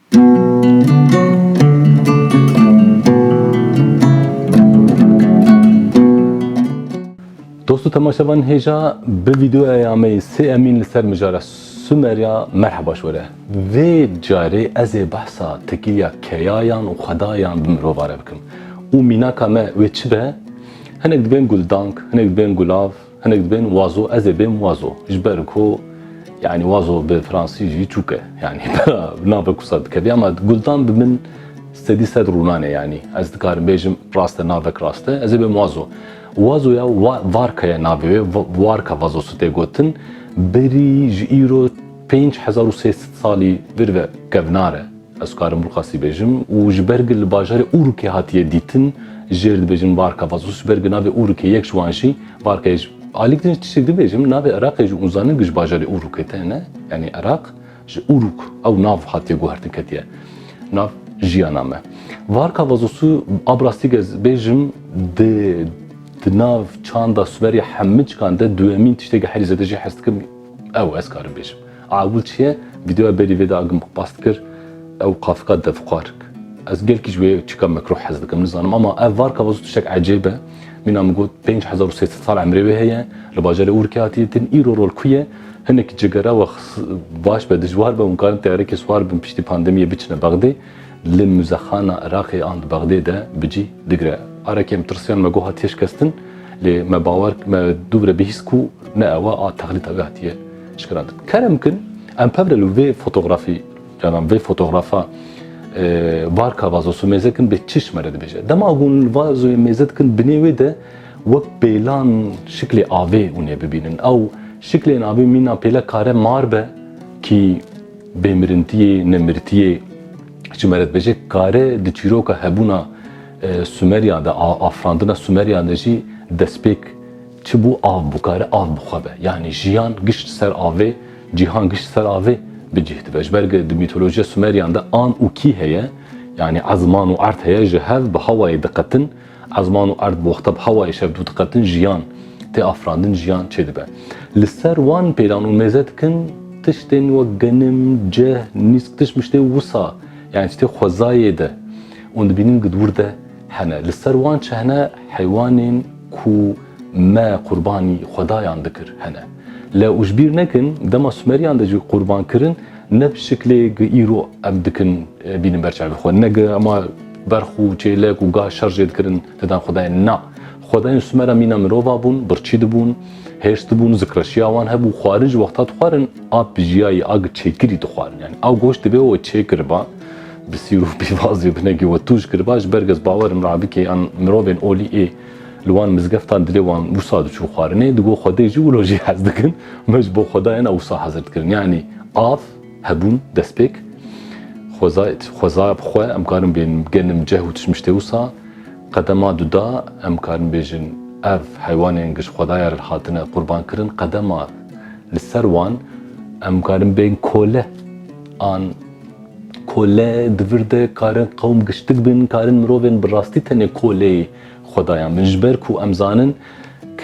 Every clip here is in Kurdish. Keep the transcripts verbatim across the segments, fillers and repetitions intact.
Dost û temaşevan hêja bi vîdeoya me yê sê emîn li ser mijara Sumeriya merheba ji we re. Vê carê ez ê behsa tekîliya keyayan û xwedayan bi mirovare bikim. Û mînaka me wê çi be? Hinek dibên guldang, hinek dibên gulav, hinek dibên wazo, ez ê bêm wazo. Ji ber ku, yanî wazo bi fransî jî çûk e. Yanî navek wisa dikeve. Ama guldan bi min sedî sed rûnan e yanî. Ez dikarim bêjim rast e, navek rast e. Ez ê bêm wazo. Wazoya wa-, Varka ye navê wê. Va-, Varka vazosu tê gotin. Berî ji îro pênc hezar û sê sed salî vir ve kevnar e. Ez karim Rûxasî bêjim û ji ber ku li bajarê Urukê hatiye dîtin, jêr dibêjin Varka Vazosu, ji ber ku navê Urukê yek ji wan jî Varka ye. Alîk din tiştek dibêjim, navê Iraqê jî hûn zanin ku ji bajarê Urukê tê ne? Yanî Iraq ji Uruk, ew nav hatiye guhertin ketiye. Nav jiyana me. Varka Vazosu, a bi rastî ez bêjim, di, di nav çanda Sumeriya hemû çikan de duyemîn tiştekî herî zêde jê hez dikim, ew ez karim bêjim. A ewil çi ye? Vîdeoya berî vê de agim bas dikir, ew qafika devxwarik. Ez gelkî ji wê çika mekruh hez dikim, nizanim, ama ev Varka Vazosu tiştek ecêb e. Mîna min got, pênc hezar û sê sed sal emrê wê heye, li bajarê Urkê hatiye dîtin, îro rol ku ye? Hinekî cigera we xis-, baş be, dijwar be, hûn karin teyarekê siwar bin, piştî pandemiyê biçine Bexdê, li muzexana Iraqê an di Bexdê de bi cî digire. Arekê em tirsiyan me got hatiye şikestin, lê me bawer, me dûvre bihîst ku ne ew e, a texlîta wê hatiye şikirandin. Kerem kin, em pevre li vê fotografî, canan vê fotografa, e, Varka Vazosu mêze kin bê çi ji me re dibêje. Dema ku hûn vazoyê mêze dikin, binê wê de wek pêlan şiklê avê hûn ê bibînin. Ew şiklên avê mîna pêle kare mar be, kî bêmirintiyê, nemirtiyê, ji me re dibêje, kare di çîroka hebûna, e, Sumeriya de, a-, afirandina Sumeriya de jî destpêk çi bû? Av bû, kare av bi xwe be. Yanî jiyan gişt ser avê, cîhan gişt ser avê bi cih dibe. Ji ber ku di mîtolojiya Sumeriyan de an û kî heye, yanî ezman û erd heye, ji hev bi hewayê diqetin, ezman û erd bi wexta bi hewayê şev dû diqetin, jiyan tê afirandin, jiyan çêdibe. Li ser wan pêlan û mêze dikin tiştên wek genim, ceh, nîsk, tişt miştê wisa, yanî tiştê xwezayê de hûn dibînin ku di wir de hene. Li ser wan çi hene? Heywanên ku me qurbanî xwedayan dikir hene. Lê û ji bîr nekin, dema Sumeriyan de jî qurban kirin, ne bi şiklê ku îro em dikin, e, bînin ber çavê xwe. Ne ku ema berx û çêlek û ga şer jê dikirin, didan xwedayên. Na. Xwedayên Sumera mîna mirova bûn, birçî dibûn, hêrs dibûn, zikreşiya wan hebû, xwarin ji wexta dixwarin, a pijiyayî, a çêkirî dixwarin. Yanî a goşt dibê we çêkiriba, bi sîr û pîvazê binekî we tûj kiriba, ji ber ku ez bawerim rabikê an mirovên olî ê li wan mizgeftan dilê wan wisa diçû xwarinê, digo Xwedê jî wilo jî hez dikin, me ji bo Xwedayên ew wisa hezir dikirin. Yanî av, hebûn, destpêk, xweza, xweza bi xwe, em karin bên genim, ceh û tişt miştê wisa, qedema duda, em karin bêjin, ev heywanên ku ji Xwedaya re hatine qurban kirin, qedema li ser wan, em karin bên kole, an kole di vir de karin qewm giştik bin, karin mirovên bi rastî tenê koleyê Xwedayan bin. Ji ber ku em zanin,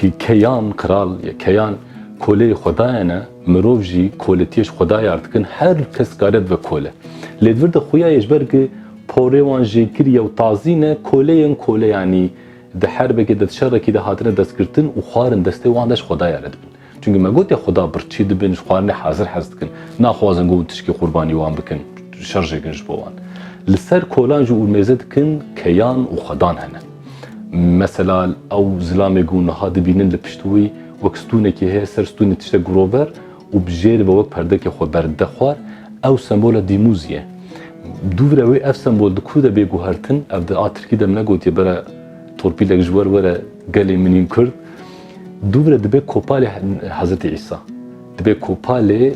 Ki keyan, qral, ya keyan koleyê Xwedayê ne, mirov jî koletiyê ji Xwedayê re dikin, her kes kare dibe kole. Lê di vir de xuya ye, ji ber ku porê wan jêkirî ye û tazî ne, koleyên kole, yanî di herbekê de, di şerekî de hatine destgirtin û xwarin destê wan de ji Xwedayê re dibin. Çimkî me gotiye Xweda birçî dibin, ji xwarinê hazir hez dikin. Naxwazin ku hûn tişkî qurbanî wan bikin, şer jêkin ji bo wan. Li ser kolan jî û mêze dikin keyan û xwedan hene. Mesela ew zilamê ku niha dibînin li pişt wî wek stûnekî heye, ser stûnê tiştek girover û bi jêr ve wek perdekê xwe berdide xwar, ew sembola dîmûzî ye. Dûvre wê ev sembol di ku de bê guhertin, ev di a tirkî de min negotiye, bere torpîlek ji we re were gelê min yên Kurd. Dûvre dibe kopalê Hezretî Îsa. Dibe kopalê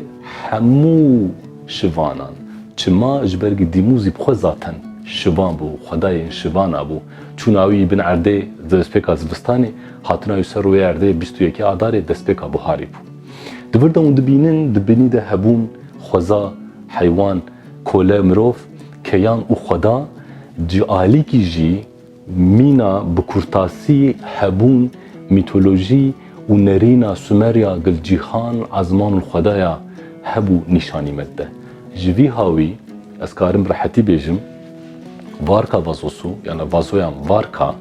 hemû şivanan. Çima? Ji ber ku dîmûzî bi xwe zaten şivan bû, xwedayên şivana bû. Çûna wî bin erdê di destpêka zivistanê, hatina wî ser rûyê erdê bîst û yekê Adarê destpêka buharê bû. Di vir de hûn dibînin, di binî de hebûn, xweza, heywan, kole, mirov, keyan û xweda, ji alîkî jî mîna bi kurtasî hebûn, mîtolojî û nerîna Sumerya, gilcîhan, ezman û xwedaya hebû nîşanî me dide. Ji vî hawî Ez karim rehetî bêjim, Varka Vazosû, yana vazoyan Varka,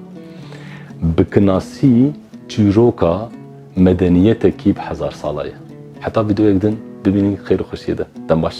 bi kinasî çîroka medeniyetekî bi hezar sala ye. Heta vîdeoyek din bimînin xêr û xweşiyê de. Dem baş.